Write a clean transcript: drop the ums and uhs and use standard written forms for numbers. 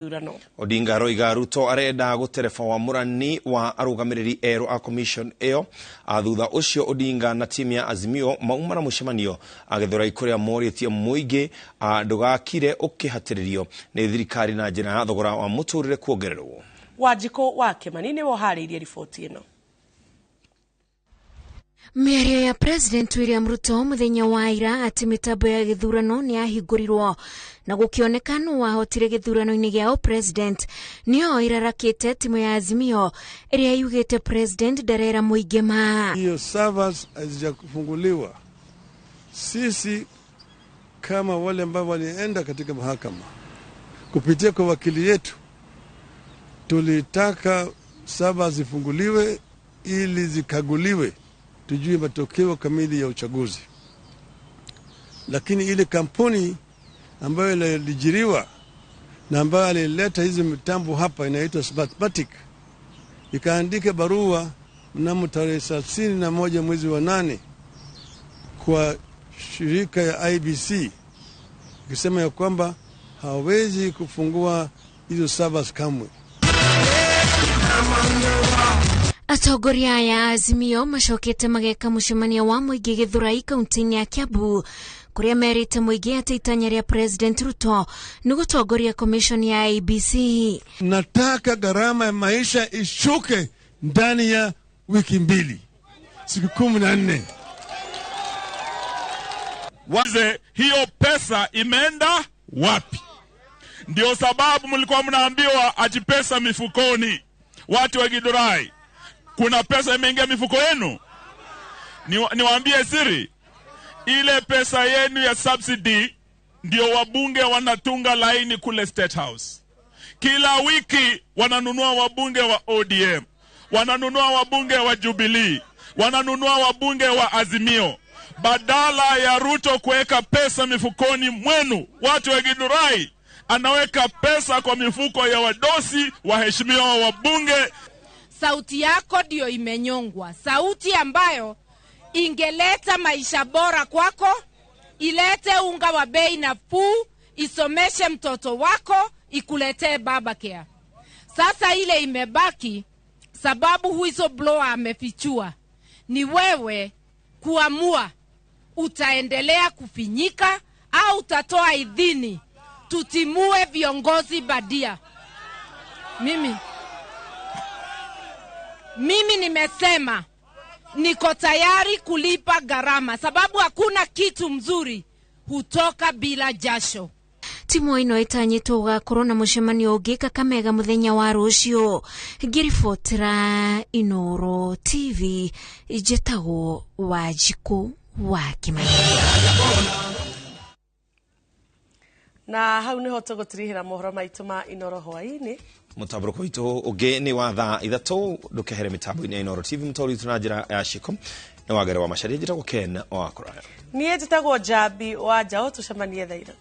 Gĩthurano. Odinga aroiga Ruto arenda gũtereba wamũrani wa arũgamĩrĩri erũ a commission ĩyo. Thutha ũcio Odinga na timu ya Azimio mauma na mũcemanio Gĩthũrai kũrĩa morĩtie mũingĩ ndũgakire ũkĩhatĩrĩrio nĩ thirikari na njĩra ya thogora wa mũtũrĩre kuongererwo. Wanjikũ wa Kĩmani nĩwe ũharĩirie riboti ĩno. Mĩario ya President William Ruto mũthenya wa ira atĩ mĩtambo ya gĩthurano nĩ yahingũrirwo na gũkĩoneka nũ wahotire gĩthurano-inĩ gĩa ũpresident nĩyo ĩrarakĩte timu ya Azimio ĩrĩa yugĩte president ndarera mũingĩ ma. Hiyo servers hazijafunguliwa. Sisi kama wale ambao walienda katika mahakama kupitia kwa wakili yetu tulitaka servers zifunguliwe ili zikaguliwe tujue matokeo kamili ya uchaguzi. Lakini ile kampuni ambayo iliajiriwa na ambayo alileta hizi mitambo hapa inaitwa Smartmatic ikaandika barua mnamo tarehe 31 mwezi wa 8 kwa shirika ya IBC ikisema ya kwamba hawezi kufungua hizo servers kamwe. Atongoria aya Azimio macokete mageka mũcemanio wa mũingĩ Gĩthũrai kaunti-inĩ ya Kiambu kũrĩa merĩte mũingĩ atĩ itanya rĩa President Ruto nĩ gũtongoria commission ya IEBC. Nataka gharama ya maisha ishuke ndani ya wiki 2, siku 14. Waze hiyo pesa imeenda wapi? Ndio sababu mlikuwa mnaambiwa ati pesa mifukoni. Watu wa Githurai, kuna pesa imeingia mifuko yenu? Niwaambie siri, ile pesa yenu ya subsidy ndio wabunge wanatunga laini kule State House. Kila wiki wananunua wabunge wa ODM, wananunua wabunge wa Jubilee, wananunua wabunge wa Azimio. Badala ya Ruto kuweka pesa mifukoni mwenu, watu wa Githurai, anaweka pesa kwa mifuko ya wadosi, waheshimiwa wabunge. Sauti yako ndio imenyongwa, sauti ambayo ingeleta maisha bora kwako, ilete unga wa bei nafuu, isomeshe mtoto wako, ikuletee baba care. Sasa ile imebaki, sababu whistleblower amefichua, ni wewe kuamua utaendelea kufinyika au utatoa idhini tutimue viongozi badia. Mimi nimesema niko tayari kulipa gharama, sababu hakuna kitu mzuri hutoka bila jasho. Timu ĩno ĩtanyĩtwo gũgakorwo na mũcemanio ũngĩ Kakamega mũthenya wa rũciũ. Ngĩribotera Inooro TV, njĩtagwo Wanjikũ wa Kĩmani. Na hau niho tũgũtirihĩra mohoro maitũ ma Inooro hwaĩ-inĩ. Mũtambũrũko witũ ũngĩ nĩ wa thaa 3 ndũkehere mĩtambo-inĩ ya Inooro TV. Mũtaũri witũ na njĩra ya Shiko nĩ Wangari wa Macharia. Njĩtagwo Ken wa Kũraya. Niĩ njĩtagwo Njambi wa Njaũ. Tũcemanie thaa 3.